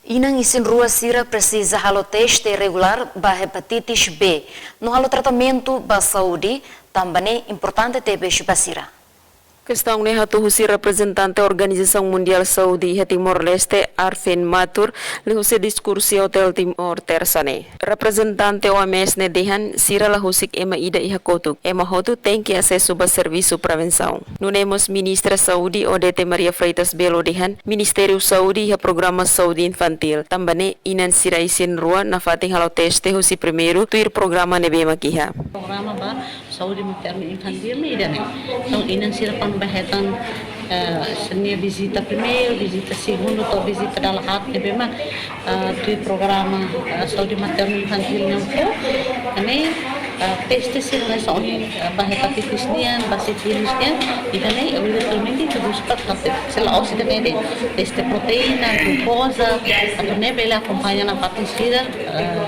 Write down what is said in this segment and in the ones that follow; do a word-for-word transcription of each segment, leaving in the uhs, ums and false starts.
Inan isin-rua sira presiza halo teste regulár ba hepatitis B no halo tratamentu ba saúde, tanba ne'e importante tebes ba sira. Kestaun ne'e hato'o husi reprezentante Organizasaun Mundiál Saúde iha Timor-Leste, Arvin Matur, liuhusi diskursu iha Hotel Timor, Tersa ne'e. Reprezentante O M S ne'e dehan, sira la husik ema ida iha kotuk. Ema hotu tenke asesu ba servisu prevensaun. Nune'e mós Ministra Saúde, Odete Maria Freitas Belo dehan, Ministériu Saúde iha programa saúde infantíl, tanba ne'e inan sira isin-rua nafatin halo teste husi primeiru tuir programa ne'ebé mak iha. Programa ba saúde maternu infantíl ne'e ida-ne'e. Entaun, inan sira kuandu bá hetan, eh, sira-nia vizita primeiru, vizita segundu, to'o vizita dala haat ne'ebé mak, eh, tuir programa, eh, saúde maternu infantíl nian fó. Ne'e, eh, teste sira-ne'e só, eh, ba hepatitis nian, ba sífilis nian, ida-ne'e obrigatoriamente ita buska teste. Se la'ós ida-ne'e de'it, teste proteína, glukoza, atu nune'e bele akompaña nafatin sira, eh,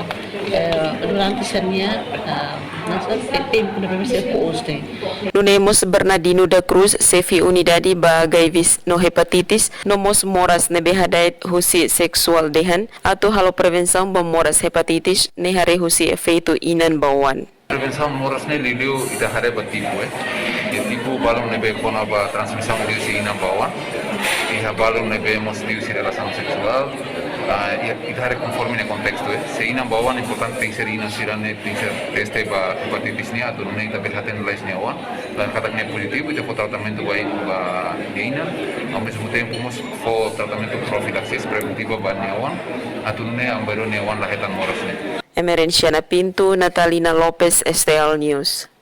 eh, durante sira-nia, eh, nasa te-, tempu ne'ebé mak sira fó oos ne'e. Nune'e mós Bernardino da Cruz, xefe unidade ba H I V no hepatitis, no mós moras ne'ebé hada'et husi seksuál dehan, atu halo prevensaun ba moras hepatitis ne'e haree husi efeitu inan ba oan. Prevensaun moras ne'e liuliu ita haree ba tipu, eh. Iha tipu balun ne'ebé kona-ba transmisaun liuhusi inan ba oan. Iha balun ne'ebé mós liuhusi relasaun seksuál. Ah, iha, ita haree konforme nia kontestu, eh. Se inan ba oan, importante tenke ser inan sira-ne'e tenke ser teste ba hepatitis nian, atu nune'e ita bele hatene lalais nia oan. Lae, katak nia pozitivu, ita fó tratamentu ba, ba nia inan. Ao mesmo tempo, mós fó tratamentu profilaxis preventiva ba nia oan. Atu nune'e aban-bainrua nia oan la hetan moras ne'e. Emerenciana Pinto, Natalina Lopes, S T L News.